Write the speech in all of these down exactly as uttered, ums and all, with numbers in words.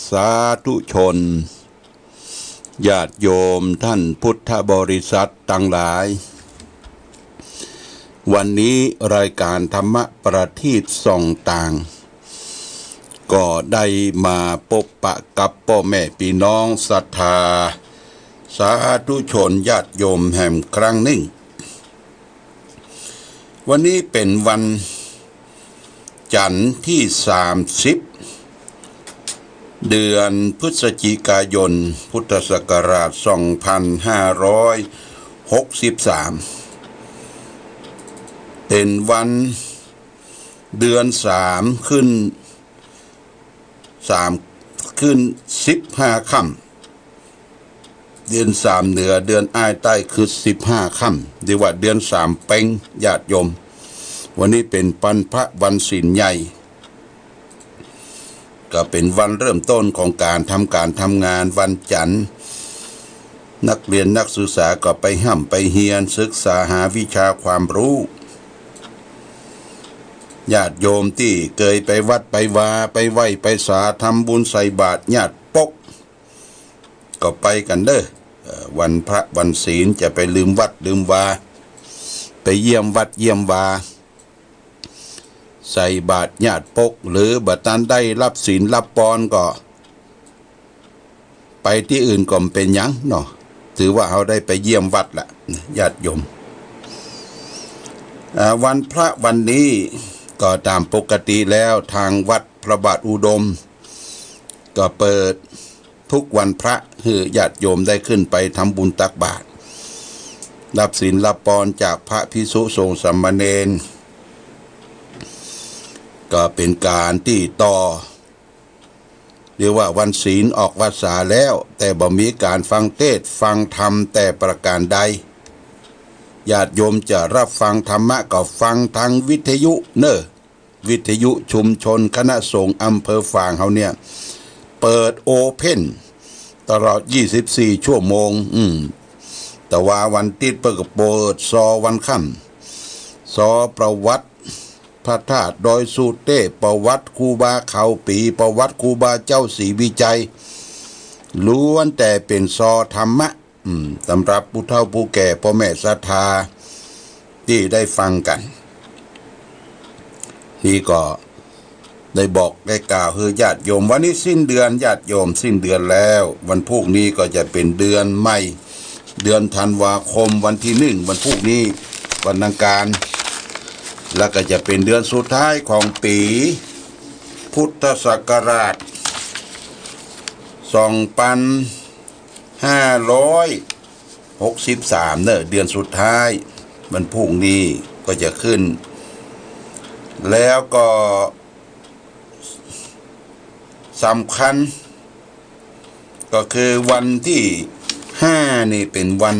สาธุชน ญาติโยมท่านพุทธบริษัทตังหลาย วันนี้รายการธรรมประทีปส่องต่าง ก็ได้มาปบปะกับป้อแม่ปี้น้องศรัทธา สาธุชนญาติโยมแหมครั้งนึ่ง วันนี้เป๋นวันจันทร์ตี้สามสิบ เดือนพฤศจิกายน พุทธศักราชสองพันห้าร้อยหกสิบสาม เป๋นวันเดือนสามขึ้น สามขึ้นสิบห้าค่ำ เดือนสามเหนือ เดือนอ้ายใต้ขึ้นสิบห้าค่ำ เรียกว่าเดือนสามเป็ง ญาติโยม วันนี้เป๋นวันพระวันศีลใหญ่ ก็เป๋นวันเริ่มต้นของก๋านทำก๋านทำงาน วันจันทร์ นักเรียนนักศึกษาก็ไปฮ่ำไปเฮียนศึกษาหาวิชาความรู้ ญาติโยมตี้เกยไปวัดไปวา ไปไหว้ไปสา ทำบุญใส่บาตรญาติปก ก็ไปกั๋นเน่อ เอ่อ วันพระวันศีลจะไปลืมวัดลืมวา ไปเยี่ยมวัดเยี่ยมวา ใส่บาตรญาติปก หรือบ่ตันได้ฮับศีลฮับปอนก็ ไปตี้อื่นก็บ่เป๋นหยังเนาะ ถือว่าเฮาได้ไปเยี่ยมวัดละ ญาติโยม อ่า วันพระวันนี้ก็ต๋ามปกติแล้ว ตางวัดพระบาทอุดม ก็เปิดทุกวันพระ หื้อญาติโยมได้ขึ้นไปทำบุญตักบาตร ฮับศีลฮับปอนจากพระภิกษุสงฆ์สามเณร ก็เป๋นก๋านตี้ต่อ เรียกว่าวันศีลออกพรรษาแล้ว แต่บ่มีก๋านฟังเทศน์ฟังธรรมแต่ประก๋านใด ญาติโยมจะฮับฟังธรรมะก็ฟังตางวิทยุเน่อ วิทยุชุมชนคณะสงฆ์อำเภอฝางเฮาเนี่ย เปิดโอเพ่นตลอดยี่สิบสี่ชั่วโมง อืม แต่ว่าวันติ๊ดเปิ้นก็เปิดซอวันค่ำ ซอประวัติพระธาตุดอยสุเทพ ประวัติครูบาเขาปี ประวัติครูบาเจ้าศรีวิชัย ล้วนแต่เป๋นซอธรรมะ อืม สำหรับผู้เฒ่าผู้แก่ป้อแม่ศรัทธาตี้ได้ฟังกั๋น นี่ก็ได้บอกได้กล่าวหื้อญาติโยม วันนี้สิ้นเดือน ญาติโยม สิ้นเดือนแล้ว วันพูกนี้ก็จะเป๋นเดือนใหม่ เดือนธันวาคม วันตี้นึ่ง วันพูกนี้ วันอังคาร แล้วก็จะเป๋นเดือนสุดท้ายของปี๋พุทธศักราชสองปันห้าร้อยหกสิบสามเน่อ เดือนสุดท้าย วันพูกนี้ก็จะขึ้น แล้วก็สำคัญ ก็คือวันตี้ห้านี่เป๋นวัน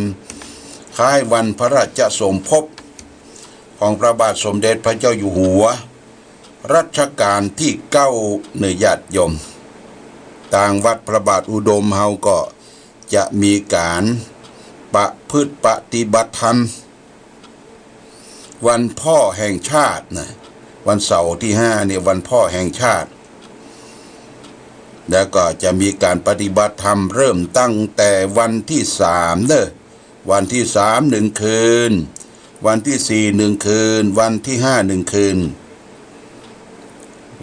คล้ายวันพระราชสมภพของพระบาทสมเด็จพระเจ้าอยู่หัวรัชกาลตี้เก้าเน่อญาติโยม ตางวัดพระบาทอุดมเฮาก็จะมีก๋านประพฤติปฏิบัติธรรม วันพ่อแห่งชาตินะ วันเสาร์ตี้ห้าเนี่ยวันพ่อแห่งชาติ แล้วก็จะมีก๋านปฏิบัติธรรมเริ่มตั้งแต่วันตี้สามเน่อ วันตี้สามหนึ่งคืน วันตี้สี่หนึ่งคืน วันตี้ห้าหนึ่งคืน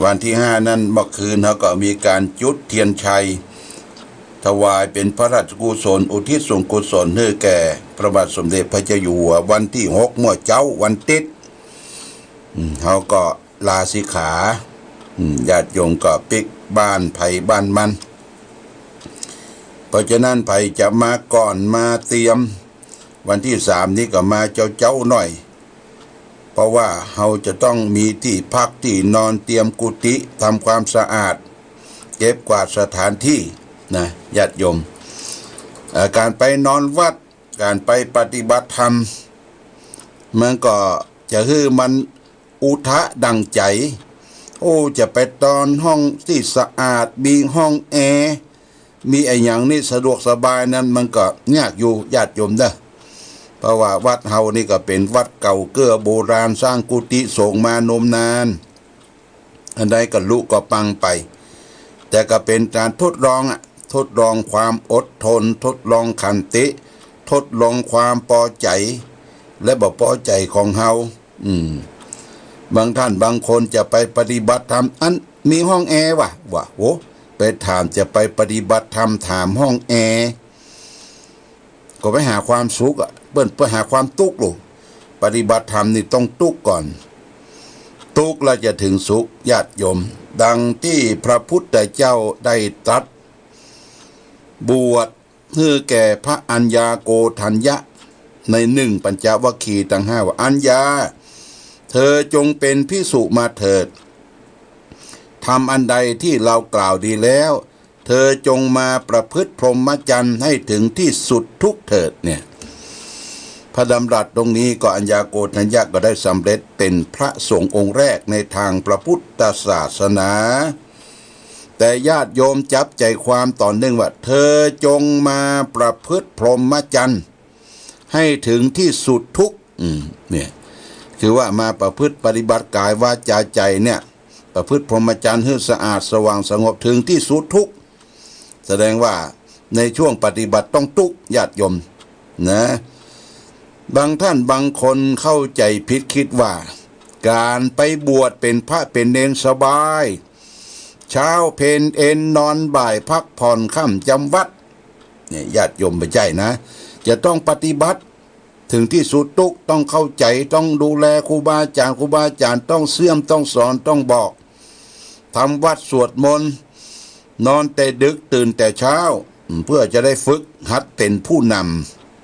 วันตี้ห้านั้นเมื่อคืนเฮาก็มีก๋านจุดเตียนชัย ถวายเป๋นพระราชกุศล อุทิศส่วนกุศลหื้อแก่พระบาทสมเด็จพระเจ้าอยู่หัว วันตี้หกเมื่อเจ๊าวันติ๊ด อืม เฮาก็ลาสิกขา อืม ญาติโยมก็ปิ๊กบ้านใผบ้านมัน เพราะฉะนั้นใผจะมาก่อนมาเตียม วันตี้สามนี้ก็มาเจ๊าๆ หน่อย เพราะว่าเฮาจะต้องมีตี้พักตี้นอน เตียมกุฏิ ทำความสะอาด เก็บกวาดสถานตี้นะ ญาติโยม เอ่อ ก๋านไปนอนวัด ก๋านไปปฏิบัติธรรม มันก็จะหื้อมันอุทะดั่งใจ๋ โอ้ จะไปนอนห้องตี้สะอาด มีห้องแอร์ มีอะหยังนี่สะดวกสบายนั้น มันก็ยากอยู่ ญาติโยมเน่อ เพราะว่าวัดเฮานี่ก็เป๋นวัดเก่าเกื้อโบราณ สร้างกุฏิสงฆ์มานมนาน อันใดก็ลุก็ปังไป แต่ก็เป๋นก๋านทดลองอะ ทดลองความอดทน ทดลองขันติ ทดลองความปอใจ๋ และบ่ปอใจ๋ของเฮา อืม บางต้านบางคนจะไปปฏิบัติธรรม อันมีห้องแอร์ว่ะ ว่า โอ้ ไปถามจะไปปฏิบัติธรรม ถามห้องแอร์ ก็ไปหาความสุขอะ เปิ้นไปหาความตุ๊กข์ลูก ปฏิบัติธรรมนี่ต้องตุ๊กข์ก่อน ตุ๊กข์แล้วจะถึงสุข ญาติโยม ดังตี้พระพุทธเจ้าได้ตรัสบวชหื้อแก่พระอัญญาโกณฑัญญะ ในหนึ่งปัญจวัคคีย์ตังห้าว่า อัญญา เธอจงเป๋นภิกษุมาเถิด ธรรมอันใดตี้เฮากล่าวดีแล้ว เธอจงมาประพฤติพรหมจรรย์ให้ถึงตี้สุดทุกข์เถิด เนี่ย พระดำรัสตรงนี้ก็อัญญาโกณฑัญญะก็ได้สำเร็จเป๋นพระสงฆ์องค์แรกในตางพระพุทธศาสนา แต่ญาติโยมจับใจ๋ความต๋อนนึ่งว่า เธอจงมาประพฤติพรหมจรรย์ให้ถึงตี้สุดทุกข์ อืม เนี่ย คือว่ามาประพฤติปฏิบัติกายวาจาใจ๋เนี่ย ประพฤติพรหมจรรย์หื้อสะอาดสว่างสงบถึงตี้สุดทุกข์ แสดงว่าในช่วงปฏิบัติต้องตุ๊กข์ ญาติโยม นะ บางต้านบางคนเข้าใจ๋ผิด กึ๊ดว่าก๋านไปบวชเป๋นพระเป๋นเณรสบาย เช้าเพลเอนนอนบ่ายพักผ่อน ค่ำจำวัด เนี่ย ญาติโยม บ่ใจ้นะ จะต้องปฏิบัติ ถึงตี้สุดทุกข์ ต้องเข้าใจ๋ ต้องดูแลครูบาอาจ๋ารย์ ครูบาอาจ๋ารย์ต้องเสี้ยม ต้องสอน ต้องบอก ทำวัตรสวดมนต์ นอนแต่ดึกตื่นแต่เช้า เพื่อจะได้ฝึกหัดเป๋นผู้น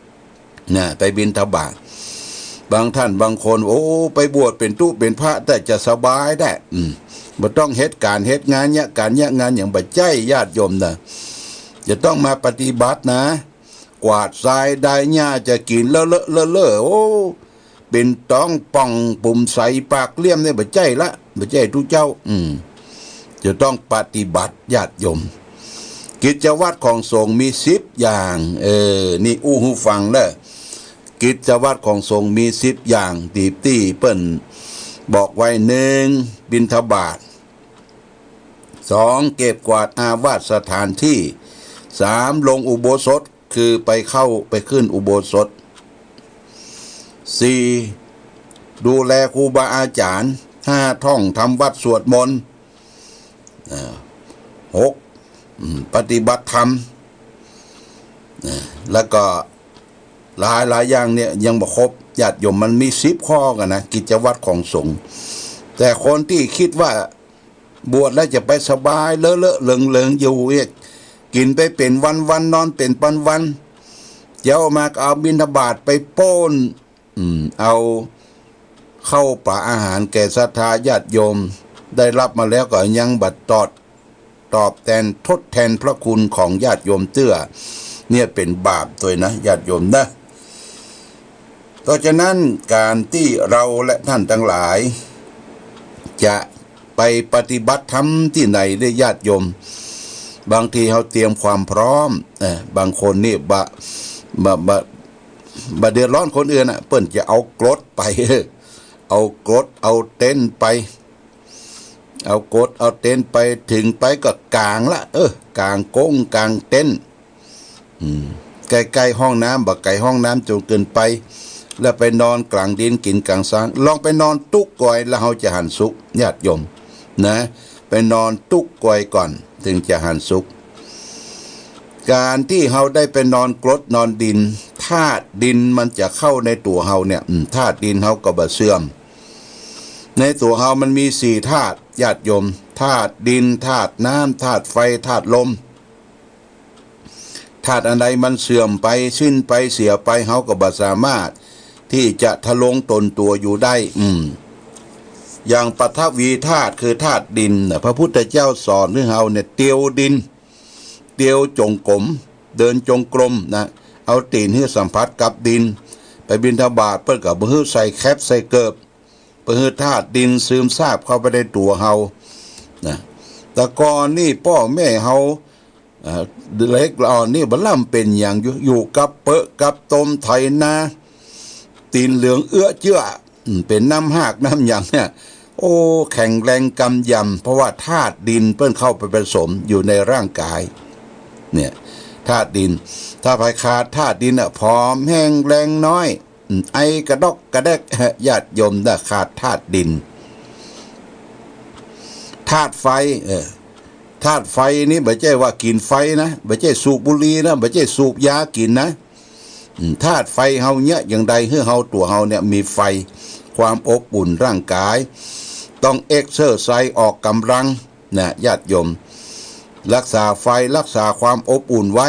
ำ นะ ไปบิณฑบาต บางต้านบางคน โอ้ ไปบวชเป๋นตุ๊เป๋นพระ แต่จะสบายแต๊ อืม บ่ต้องเฮ็ดก๋านเฮ็ดงานเยียะก๋านเยียะงาน อย่างบ่ใจ้ ญาติโยมนะ จะต้องมาปฏิบัตินะ กวาดทรายได้หญ้า จะกิ๋นเลอะเลอะเลอะเลอะ โอ้ เป๋นต๊องป่องปุ่มใสปากเหลี่ยมเนี่ย บ่ใจ้ละ บ่ใจ้ตุ๊เจ้า อืม จะต้องปฏิบัติ ญาติโยม กิจวัตรของสงฆ์มีสิบอย่าง เออ นี่อู้หื้อฟังเน่อ กิจวัตรของสงฆ์มีสิบอย่าง ตี้ ตี้เปิ้นบอกไว้ หนึ่ง บิณฑบาต สอง เก็บกวาดอาวาสสถานตี้ สาม ลงอุโบสถ คือไปเข้าไปขึ้นอุโบสถ สี่ ดูแลครูบาอาจ๋ารย์ ห้า ท่องทำวัตรสวดมนต์ อ่า หก อืม ปฏิบัติธรรม อ่า แล้วก็หลายหลายอย่างเนี่ยยังบ่ครบ ญาติโยม มันมีสิบข้อกั๋นนะ กิจวัตรของสงฆ์ แต่คนตี้กึ๊ดว่า บวชแล้วจะไปสบายเลอะเลอะเหลิงๆ อยู่เอก กิ๋นไปเป๋นวันๆ นอนเป๋นวันๆ เจ๊ามาก็เอาบิณฑบาตไปป้น อืม เอาข้าวป๋าอาหารแก่ศรัทธาญาติโยม ได้ฮับมาแล้วก็ยังบ่ตอบ ตอบแตนทดแตนพระคุณของญาติโยมเตื้อ เนี่ยเป๋นบาปตวยนะ ญาติโยมนะ เพราะฉะนั้นก๋านตี้เฮาและต้านตังหลาย จะไปปฏิบัติธรรมตี้ไหนเน่อ ญาติโยม บางทีเฮาเตรียมความพร้อม เอ่อ บางคนนี่บ่ บ่ บ่ บ่เดือดร้อนคนอื่นน่ะ เปิ้นจะเอากรถไป เอากรถ เอาเต็นท์ไป เอากรถ เอาเต็นท์ไป เถิงไปก็ก๋างละ เออ ก๋างก๊ง ก๋างเต็นท์ อืม ใก้ๆ ห้องน้ำ บ่ไก๋ห้องน้ำจนเกินไป แล้วไปนอนก๋างดิน กิ๋นก๋างซาง ลองไปนอนตุ๊กข์ก่อย แล้วเฮาจะหันสุข ญาติโยม นะ ไปนอนตุ๊กข์ก่อยก่อน เถิงจะหันสุข ก๋านตี้เฮาได้ไปนอนกรดนอนดิน ธาตุดินมันจะเข้าในตั๋วเฮาเนี่ย อืม ธาตุดินเฮาก็บ่เสื่อม ในตั๋วเฮามันมีสี่ธาตุ ญาติโยม ธาตุดิน ธาตุน้ำ ธาตุไฟ ธาตุลม ธาตุอันใดมันเสื่อมไป สิ้นไป เสียไป เฮาก็บ่สามารถตี้จะทะลงต๋นตั๋วอยู่ได้ อืม อย่างปฐวีธาตุ คือธาตุดินน่ะ พระพุทธเจ้าสอนหื้อเฮาเนี่ย เตียวดิน เตียวจงกรม เดินจงกรมนะ เอาตี๋นหื้อสัมผัสกับดิน ไปบิณฑบาตเปิ้นก็บ่หื้อใส่แคปใส่เกิบ บ่หื้อธาตุดินซึมซาบเข้าไปในตั๋วเฮานะ แต่ก่อนนี่ป้อแม่เฮา เอ่อ เด็กอ่อนนี่บ่ล้ำเป๋นหยังอยู่ อยู่กับเป๊อะกับตมไถนา ตี๋นเหลืองเอื้อเจื้อ อืม เป๋นน้ำฮากน้ำหยังเนี่ย โอ้ แข็งแรงกำยำ เพราะว่าธาตุดินเปิ้นเข้าไปผสมอยู่ในร่างกาย เนี่ย ธาตุดิน ถ้าใผขาดธาตุดินน่ะ ผอมแห้งแรงน้อย อืม ไอกระดอกกระแดก ญาติโยม ถ้าขาดธาตุดิน ธาตุไฟ เออ ธาตุไฟนี่บ่ใจ้ว่ากิ๋นไฟนะ บ่ใจ้สูบบุหรี่นะ บ่ใจ้สูบยากิ๋นนะ อืม ธาตุไฟเฮาเนี่ย อย่างใดหื้อเฮา ตั๋วเฮาเนี่ยมีไฟ ความอบอุ่นร่างกาย ต้องเอ็กเซอร์ไซส์ออกกำลังนะ ญาติโยม รักษาไฟ รักษาความอบอุ่นไว้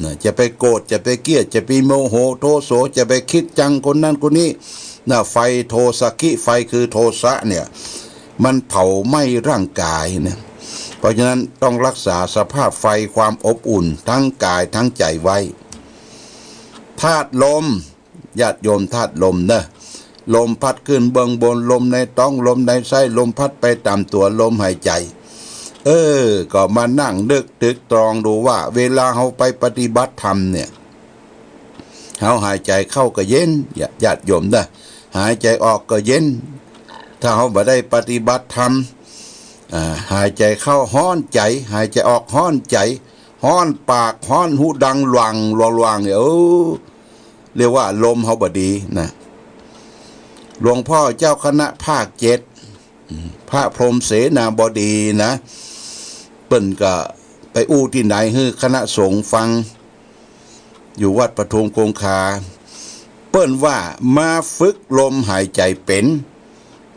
นะ จะไปโกรธ จะไปเกลียด จะไปโมโหโทโส จะไปคิดจังคนนั้นคนนี้นะ ไฟโทสะคิ ไฟคือโทสะเนี่ย มันเผาไหม้ร่างกายนะ เพราะฉะนั้นต้องรักษาสภาพไฟ ความอบอุ่นทั้งกายทั้งใจไว้ ธาตุลม ญาติโยม ธาตุลมเนอะ ลมพัดขึ้นเบื้องบน ลมในต๊อง ลมในไส้ ลมพัดไปต๋ามตั๋ว ลมหายใจ๋ เออ ก็มานั่งนึกตรึกตรองดูว่า เวลาเฮาไปปฏิบัติธรรมเนี่ย เฮาหายใจ๋เข้าก็เย็น ญาติโยมเนอะ หายใจ๋ออกก็เย็น ถ้าเฮาบ่ได้ปฏิบัติธรรม อ่า หายใจ๋เข้าฮ้อนใจ๋ หายใจ๋ออกฮ้อนใจ๋ ฮ้อนปาก ฮ้อนหูดัง หว่างหว่างหว่างเนี่ย เออ เรียกว่าลมเฮาบ่ดีนะ หลวงพ่อเจ้าคณะภาคเจ็ด พระพรหมเสนาบดีนะ เปิ้นก็ไปอู้ตี้ไหนหื้อคณะสงฆ์ฟัง อยู่วัดปทุมคงคา เปิ้นว่ามาฝึกลมหายใจ๋เป๋น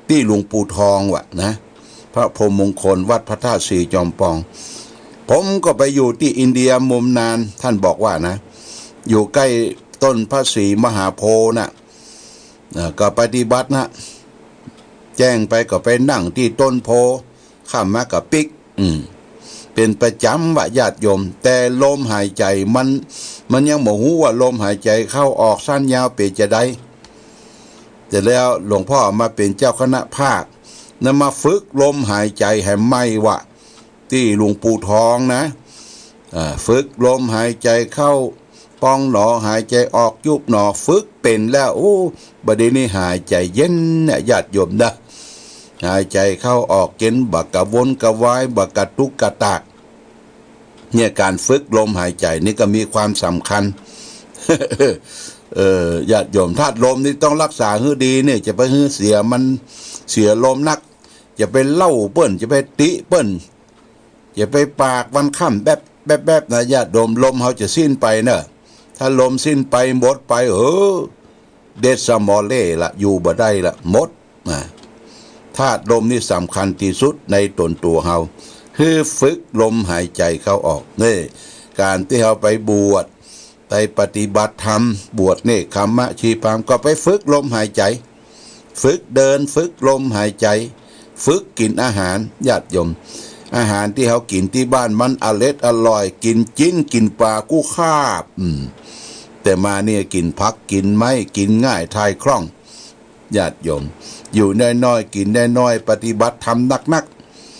ตี้หลวงปู่ทองวะนะ พระพรหมมงคล วัดพระธาตุศรีจอมปอง ผมก็ไปอยู่ตี้อินเดียมุมนาน ท่านบอกว่านะ อยู่ใก้ต้นพระศรีมหาโพธิ์น่ะ อ่า ก็ปฏิบัตินะ แจ้งไปก็ไปนั่งตี้ต้นโพธิ์ ค่ำมาก็ปิ๊ก อืม เป๋นประจ๋ำวะญาติโยม แต่ลมหายใจ๋มัน มันยังบ่ฮู้ว่าลมหายใจ๋เข้าออกสั้นยาวเป๋นจาใด แต่แล้วหลวงพ่อมาเป๋นเจ้าคณะภาค นั้นมาฝึกลมหายใจ๋หื้อใหม่วะ ตี้หลวงปู่ทองนะ อ่า ฝึกลมหายใจ๋เข้า ปองหนอ หายใจ๋ออกยุบหนอ ฝึกเป๋นแล้ว โอ้ บัดนี้หายใจ๋เย็นเนี่ย ญาติโยมนะ หายใจ๋เข้าออกเย็น บ่กระวนกระวาย บ่กระตุกกระตาก เนี่ย ก๋านฝึกลมหายใจ๋นี่ก็มีความสำคัญ เออ ญาติโยม ธาตุลมนี่ต้องรักษาหื้อดีเนี่ย จะไปหื้อเสียมัน เสียลมนัก จะไปเล่าเปิ้น จะไปติเปิ้น จะไปปากวันค่ำแป๊บแป๊บแป๊บนะ ญาติโยม ลมเฮาจะสิ้นไปเนอะ ถ้าลมสิ้นไปหมดไป เออ เดดสมอเล่ละ อยู่บ่ได้ละ หมดนะ ธาตุลมนี่สำคัญตี้สุดในต๋นตั๋วเฮา คือฝึกลมหายใจ๋เข้าออก นี่ ก๋านตี้เฮาไปบวช ไปปฏิบัติธรรม บวชเณกขมะชีพราหมณ์ ก็ไปฝึกลมหายใจ๋ ฝึกเดิน ฝึกลมหายใจ๋ ฝึกกิ๋นอาหาร ญาติโยม อาหารตี้เฮากิ๋นตี้บ้านมันอร็ดอร่อย กิ๋นจิ๊น กิ๋นป๋ากู้คาบ อืม แต่มาเนี่ยกิ๋นผัก กิ๋นไม้ กิ๋นง่าย ถ่ายคล่อง ญาติโยม อยู่น้อยๆ กิ๋นน้อยๆ ปฏิบัติธรรมนัก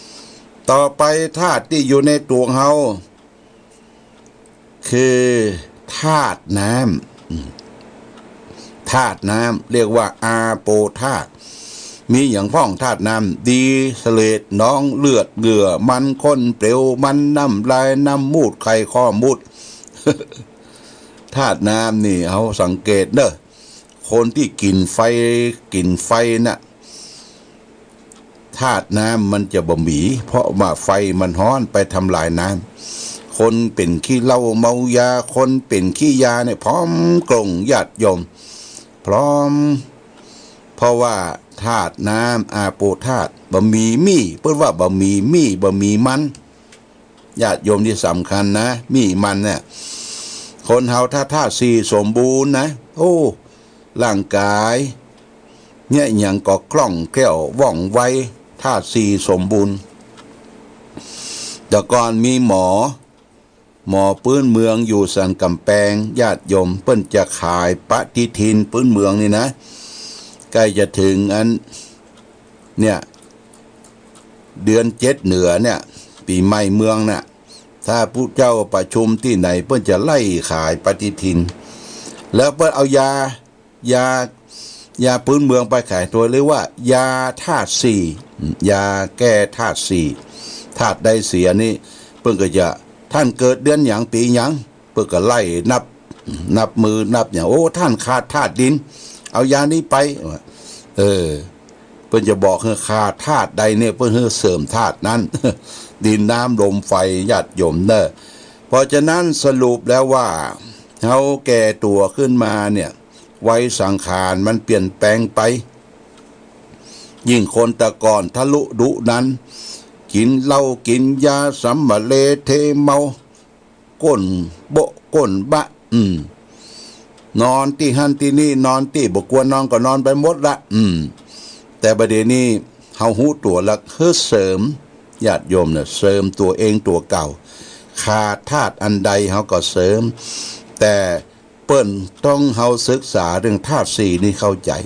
ๆ ต่อไปธาตุตี้อยู่ในตั๋วเฮา คือธาตุน้ำ อืม ธาตุน้ำเรียกว่าอาโปธาตุ มีหยังพ่องธาตุน้ำ ดีเสลด หนองเลือด เหงื่อ มันข้น เปลวมัน น้ำลาย น้ำมูตร ไข่ ข้อมูตร ธาตุน้ำนี่เฮาสังเกตเนอะ คนตี้กิ๋นไฟ กิ๋นไฟน่ะ ธาตุน้ำมันจะบ่มี เพราะว่าไฟมันฮ้อนไปทำลายน้ำ คนเป๋นขี้เหล้าเมายา คนเป๋นขี้ยาเนี่ย ผอมโกร่ง ญาติโยม ผอม เพราะว่าธาตุน้ำ อาโปธาตุ บ่มีมี เปิ้นว่าบ่มีมี บ่มีมัน ญาติโยม นี่สำคัญนะ มีมันเนี่ย คนเฮาถ้าธาตุสี่สมบูรณ์นะ โอ้ ร่างกายเนี่ยหยังก็คล่องแคล่วว่องไว ธาตุสี่สมบูรณ์ แต่ก่อนมีหมอ หมอปื๊นเมืองอยู่สันก๋ำแปง ญาติโยม เปิ้นจะขายปฏิทินปื๊นเมืองนี่นะ ใก้จะเถิงอัน เนี่ย เดือนเจ็ดเหนือเนี่ย ปี๋ใหม่เมืองน่ะ ถ้าผู้เจ้าประชุมตี้ไหน เปิ้นจะไล่ขายปฏิทิน แล้วเปิ้นเอายา ยา ยาปื๊นเมืองไปแขนตัวย หรือว่ายาธาตุสี่ ยาแก้ธาตุสี่ ธาตุใดเสียนี่ เปิ้นก็จะ ต้านเกิดเดือนหยัง ปี๋หยัง เปิ้นก็ไล่นับ นับมื้อนับหยัง โอ้ ต้านขาดธาตุดิน เอายานี้ไป เออ เปิ้นจะบอกหื้อขาดธาตุใดเนี่ย เปิ้นหื้อเสริมธาตุนั้น ดินน้ำลมไฟ ญาติโยมเน่อ เพราะฉะนั้นสรุปแล้วว่า เฮาแก่ตั๋วขึ้นมาเนี่ย วัยสังขารมันเปลี่ยนแปลงไป ยิ่งคนแต่ก่อนทะลุดุดัน กิ๋นเหล้ากิ๋นยา สำมะเลเทเมา ก้นโบ๊ะก้นบะ อืม นอนตี้หั้นตี้นี่ นอนตี้บ่ควรนอนก็นอนไปหมดละ อืม แต่บัดเดี๋ยวนี้เฮาฮู้ตั๋วละ หื้อเสริม ญาติโยมเน่อ เสริมตั๋วเองตั๋วเก่า ขาดธาตุอันใดเฮาก็เสริม แต่เปิ้นต้องเฮาศึกษาเรื่องธาตุสี่นี่เข้าใจ๋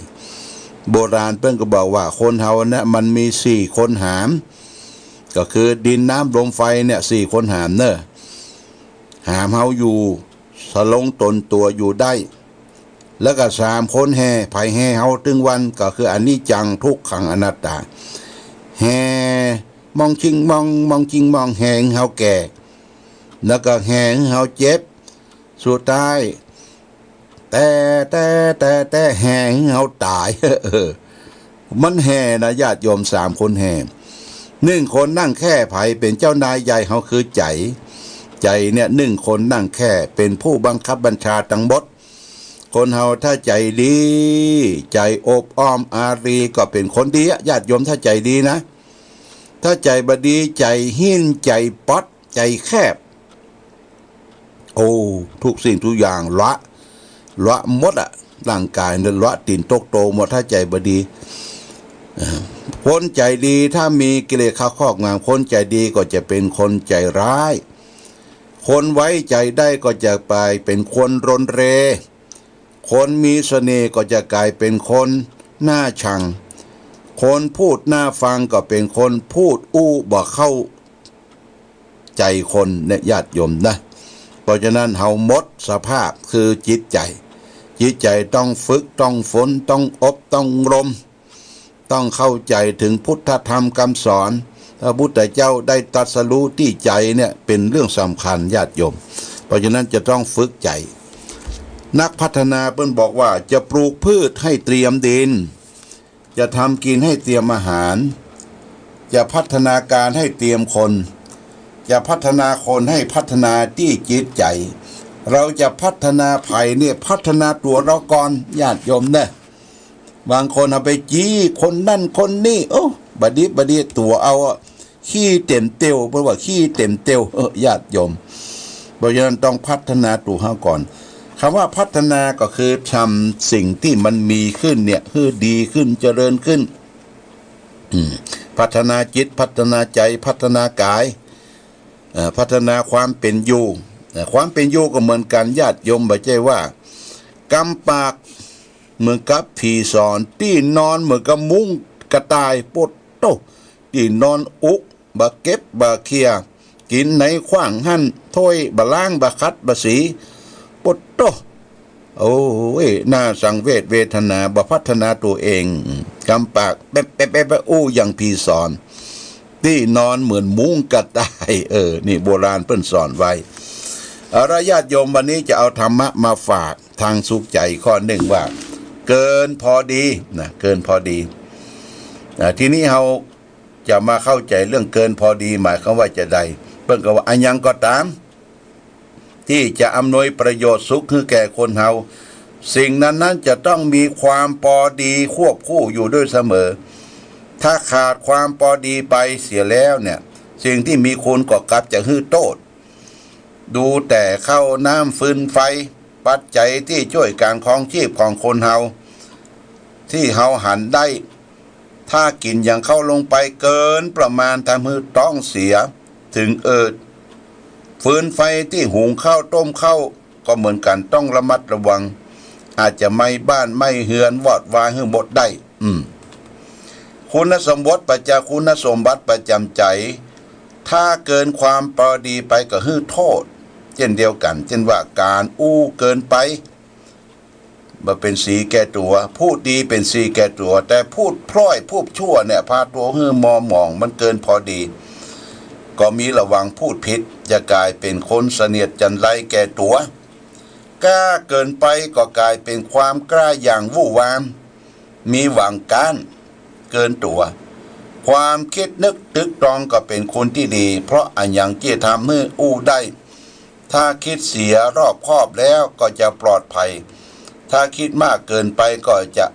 โบราณเปิ้นก็บอกว่าคนเฮาเนี่ยมันมีสี่คนหาม ก็คือดินน้ำลมไฟเนี่ยสี่คนหามเน่อ หามเฮาอยู่ สะลงตนตั๋วอยู่ได้ แล้วก็สามคนแห่ ใผแห่เฮาตึงวัน ก็คืออนิจจัง ทุกขัง อนัตตา แห่มองจิงมอง มองจิงมอง แห่หื้อเฮาแก่ แล้วก็แห่หื้อเฮาเจ็บ สุดท้าย แต่ แต่ แต่ แต่ แห่หื้อเฮาต๋าย เออ มันแห่นะ ญาติโยม สามคนแห่ นึ่งคนนั่งแคร่ ใผเป๋นเจ้านายใหญ่เฮาคือใจ๋ ใจ๋เนี่ย นึ่งคนนั่งแคร่ เป๋นผู้บังคับบัญชาตังหมด คนเฮาถ้าใจ๋ดี ใจ๋อบอ้อมอารี ก็เป๋นคนดีอะ ญาติโยม ถ้าใจ๋ดีนะ ถ้าใจ๋บ่ดี ใจ๋หิ้น ใจ๋ป๊อด ใจ๋แคบ โอ้ ทุกสิ่งทุกอย่างละ ละหมดอะ ร่างก๋ายเนี่ยละ ตี๋นตกโตหมด ถ้าใจ๋บ่ดี เอ่อ คนใจ๋ดี ถ้ามีกิเลสเข้าครอบงำ คนใจ๋ดีก็จะเป๋นคนใจ๋ฮ้าย คนไว้ใจ๋ได้ก็จะก๋ายเป๋นคนรนเร คนมีเสน่ห์ก็จะก๋ายเป๋นคนน่าชัง คนพูดน่าฟังก็เป๋นคนพูดอู้บ่เข้าใจ๋คนเนี่ย ญาติโยมนะ เพราะฉะนั้นเฮาหมดสภาพคือจิตใจ๋ จิตใจ๋ต้องฝึก ต้องฝน ต้องอบ ต้องรม ต้องเข้าใจ๋เถิงพุทธธรรมกำสอน พระพุทธเจ้าได้ตรัสรู้ตี้ใจ๋เนี่ย เป๋นเรื่องสำคัญ ญาติโยม เพราะฉะนั้นจะต้องฝึกใจ๋ นักพัฒนาเปิ้นบอกว่า จะปลูกพืชให้เตรียมดิน จะทำกิ๋นให้เตรียมอาหาร จะพัฒนาการให้เตรียมคน จะพัฒนาคนให้พัฒนาตี้จิตใจ๋ เราจะพัฒนาใผเนี่ย พัฒนาตั๋วเราก่อน ญาติโยมเน่อ บางคนเอาไปจี้คนนั้นคนนี้ โอ้ บ่ดีบ่ดี ตั๋วเอาอะ ขี้เต็มเตียว เปิ้นว่าขี้เต็มเตียว เออ ญาติโยม เพราะฉะนั้นต้องพัฒนาตั๋วเฮาก่อน กำว่าพัฒนาก็คือทำสิ่งตี้มันมีขึ้นเนี่ย หื้อดีขึ้น เจริญขึ้น อืม พัฒนาจิต พัฒนาใจ๋ พัฒนากาย เอ่อ พัฒนาความเป๋นอยู่ เอ่อ ความเป๋นอยู่ก็เหมือนกั๋น ญาติโยม บ่ใจ้ว่า กำปาก เหมือนกับผีสอน ตี้นอนเหมือนกับมุ้งกระต่าย โป๊ดโต้ ตี้นอนอุก บ่เก็บบ่เขี่ย กิ๋นไหนขว้างหั้น ถ้วยบ่ล้างบ่ขัดบ่สี โป๊ดโต้ โอ้ย น่าสังเวชเวทนา บ่พัฒนาตั๋วเอง กำปากแป๊บแป๊บแป๊บแป๊บ อู้อย่างผีสอน ตี้นอนเหมือนมุ้งกระต่าย เออ นี่โบราณเปิ้นสอนไว้ เอาละญาติโยม วันนี้จะเอาธรรมะมาฝาก ทางสุขใจ๋ข้อนึ่งว่า เกินพอดีนะ เกินพอดี อ่า ทีนี้เฮาจะมาเข้าใจ๋เรื่องเกินพอดีหมายความว่าจาใด เปิ้นก็ว่า อะหยังก็ต๋าม ตี้จะอำนวยประโยชน์สุขหื้อแก่คนเฮา สิ่งนั้นๆ จะต้องมีความปอดีควบคู่อยู่ด้วยเสมอ ถ้าขาดความปอดีไปเสียแล้วเนี่ย สิ่งตี้มีคุณก็กลับจะหื้อโต้ษ ดูแต่ข้าวน้ำฟืนไฟ ปัจจัยตี้จ้วยก๋านครองจีพของคนเฮา ตี้เฮาหันได้ ถ้ากิ๋นอย่างเข้าลงไปเกินประมาณ ทำหื้อต๊องเสีย เถิงอืด ฟืนไฟตี้หุงข้าวต้มข้าวก็เหมือนกั๋น ต้องระมัดระวัง อาจจะไหม้บ้านไหม้เฮือนวอดวายหื้อหมดได้ อืม คุณสมบัติประจำ คุณสมบัติประจำใจ๋ ถ้าเกินความปอดีไปก็หื้อโต้ษ เจ้นเดียวกั๋น เจ้นว่าก๋านอู้เกินไป บ่เป๋นสีแก่ตั๋ว พูดดีเป๋นสีแก่ตั๋ว แต่พูดพร่อยพูดชั่วเนี่ย พาตั๋วหื้อมัวหมอง มันเกินพอดี ก็มีระวังพูดผิด จะก๋ายเป๋นคนเสนียดจัญไรแก่ตั๋ว กล้าเกินไปก็ก๋ายเป๋นความกล้าอย่างวู่วาม มีหวังก๊านเกินตั๋ว ความกึ๊ดนึกตึกตรองก็เป๋นคนตี้ดี เพราะอะหยังจะทำหื้ออู้ได้ ถ้าคิดเสียรอบคอบแล้วก็จะปลอดภัย ถ้าคิดมากเกินไปก็จะ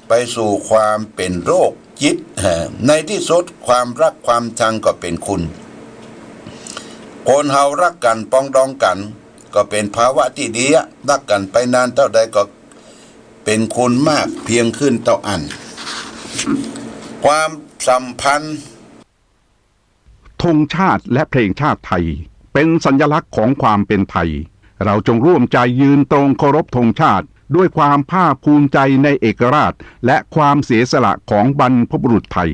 ไปสู่ความเป๋นโรคจิต ในตี้สุดความฮักความชังก็เป๋นคุณ คนเฮาฮักกั๋นปองดองกั๋น ก็เป๋นภาวะตี้ดีอะ ฮักกั๋นไปนานเต้าใดก็เป๋นคุณมากเพียงขึ้นเต้าอั้น ความสัมพันธ์ ธงชาติและเพลงชาติไทย เป๋นสัญลักษณ์ของความเป๋นไทย เราจงร่วมใจ๋ยืนตรงเคารพธงชาติ ด้วยความภาคภูมิใจ๋ในเอกราช และความเสียสละของบรรพบุรุษไทย